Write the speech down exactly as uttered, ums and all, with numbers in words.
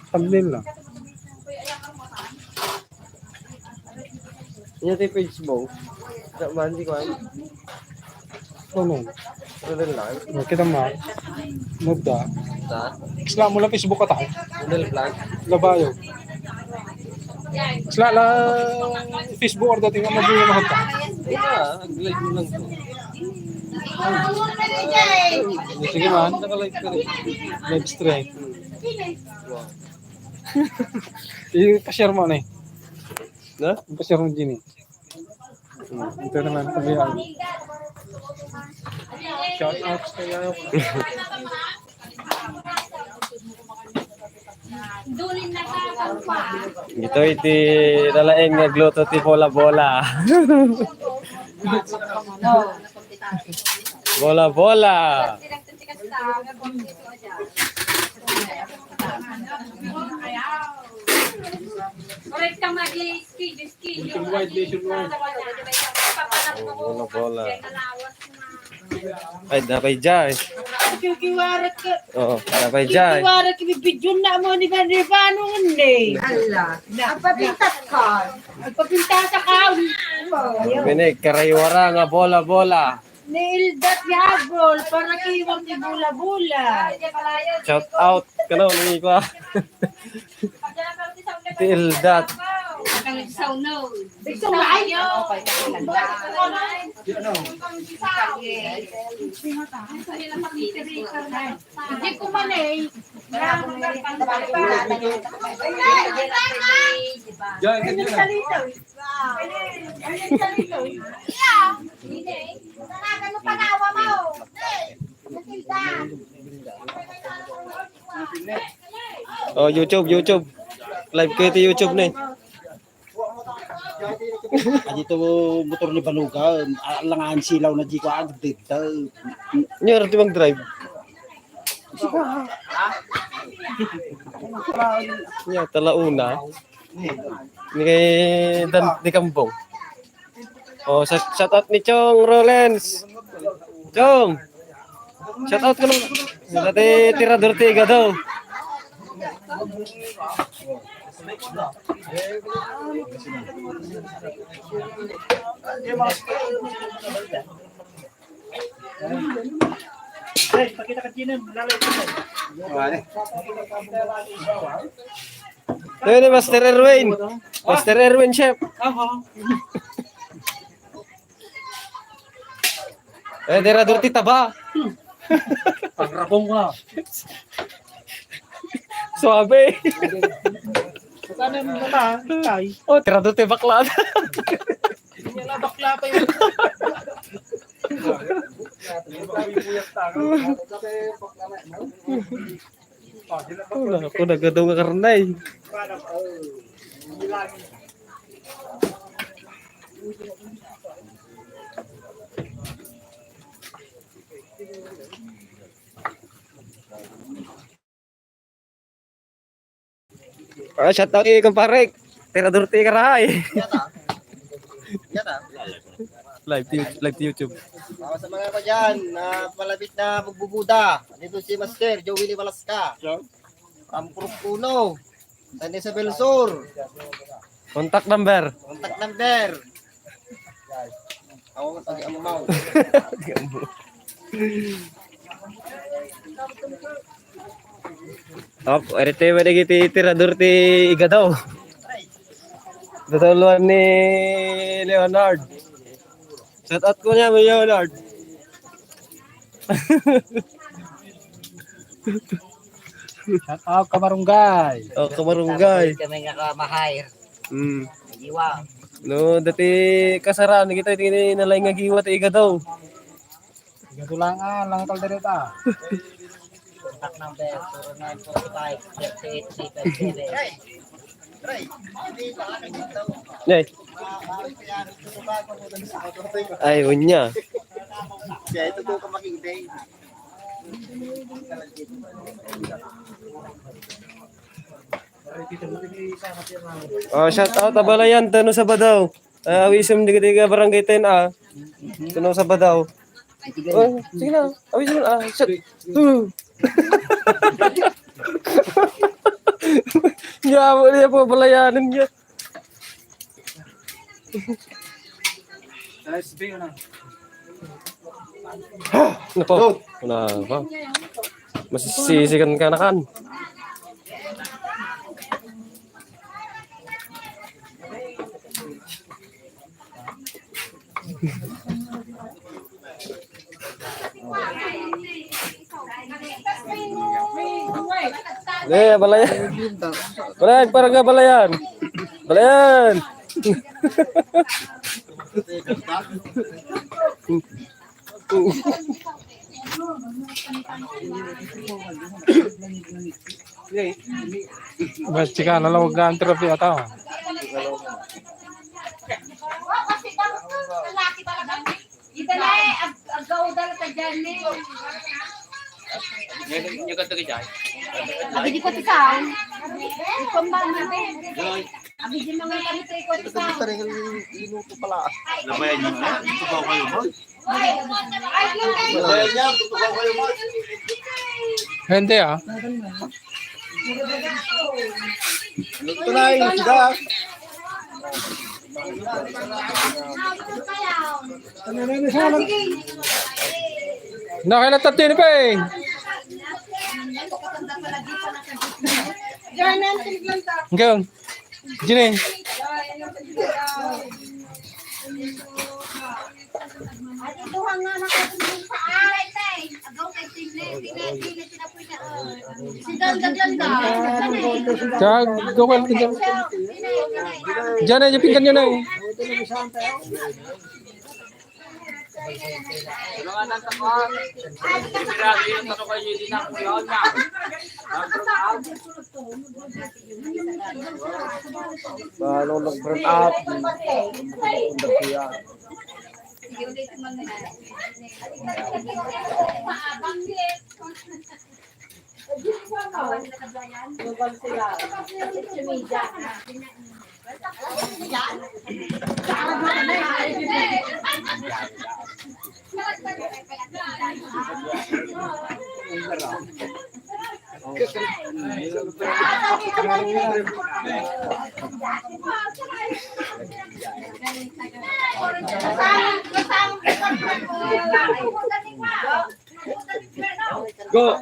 Thumbnail na. Nya ti page mo. Sa man di ko ay. Ano? Ano lang? Okay, tama. Nagda. Sa? Isla mo lang Facebook ka ta. Model vlog. Labayo. Isla lang Facebook or dating nga mabuhay na hota. Ina, ag-live mo lang to. Sige man. Naka-live ka rin. Live stream. Wow. Ipashare mo na eh. Na? Ipashare mo din eh. Hmm, ito naman, sabi yan. Shout out sa iyo. Dulin na ka, pa. Ito iti nalaing nga agluto ti bola-bola. Bola-bola. Correct ka, Magi. Nationwide, nationwide. Bola-bola. Ay, dapay jay. Kikiwarat ka. Oo, dapay jay. Kikiwarat ka, bibidyon na mo ni Ban-, ni Banong ni. Ala, agpapintas ka. Agpapintas ka. Minik, karaywara nga bola-bola. Ni Ildat ni Agol, para kiwang ni Bula-Bula. Shout out. Kano, ni kwa. Ti Ildat. Bigso na ay. Hindi ko man eh. Diyan, ganyan na. Oh, YouTube, YouTube. Live kayo ti YouTube na eh. Ah, dito motor ni Baluga, ah, langan silaw na di ko, ah, dito. Niya, ti mag-drive. Niya, talauna. Ni kay Dan, ni Kambong. Oh, shout, shout out ni Chong Rollins. Chong! Shout out ka naman. Dati tirador ti Igado. Hey, pakita ka, Jinem. Lalay ka. Wala. Ayun ni Master Erwin. Master Erwin, chef. Aha. Eh, tirador ti taba. Pagrabong ka. Suabe. Sana yung mata, kay. Oh, tirador ti bakla. Hindi na bakla pa yun. Wala ako nagadaw nga karnay. Ah, shout out kay kumpare. Tirador ti karahay. Yata. Yata. Live ti, live ti YouTube. Para sa mga pa dyan, na palapit na magbubuda. Dito si Master Joey Libalasca. From Purok Uno. San Isabel Sur. Contact number. Contact number. Ako ang taga-amaw. Op, eri tayo man dagiti tirador ti Igado. Natuluan ni Leonard. Shout out ko niya, Leonard. Shout out, Kamarunggay. Oh, Kamarunggay. Kami nga kamahir. Mm. Nagiwa. No, dati kasaraan kita, iti nalaing nga giwa ti Igado. Igado lang, ah, lang tal diri ta. Contact number zero nine four five, three eight three five seven. Nay. Ay, unya. Kaya ito po ka makikita eh. Oh, shout out, abalayan, tano Sabado. Ah, awisem dagiti nga barangay ten A. Tano Sabado. Oh, sige na. Awisem na. Ah, shout. Hmm. Nya mo niya po balayanan niya. Guys, be, ano? Ano po? Ano po? Masisisikan ka na kan. Ne, balayan. Balayan, parang nga balayan. Balayan. Mas chika na lang, huwag na ang trophy ata. Ita na eh, ag-, agaw dala ka dyan eh. Agi di ko ti sound. Ikaw ba man eh? Agi di mga kami ti ko ti sound. Inuto pala. Labayan niyo na. Tugaw kayo, boy. Labayan niya. Tutugaw kayo, boy. Hindi ah. Ito na yung sida. Nakailan tayo ni Peng? Hanggang. Jine. Kag, gawal ka dyan. Diyan na, yung pinggan nyo na eh. Paano nag-break up? Go!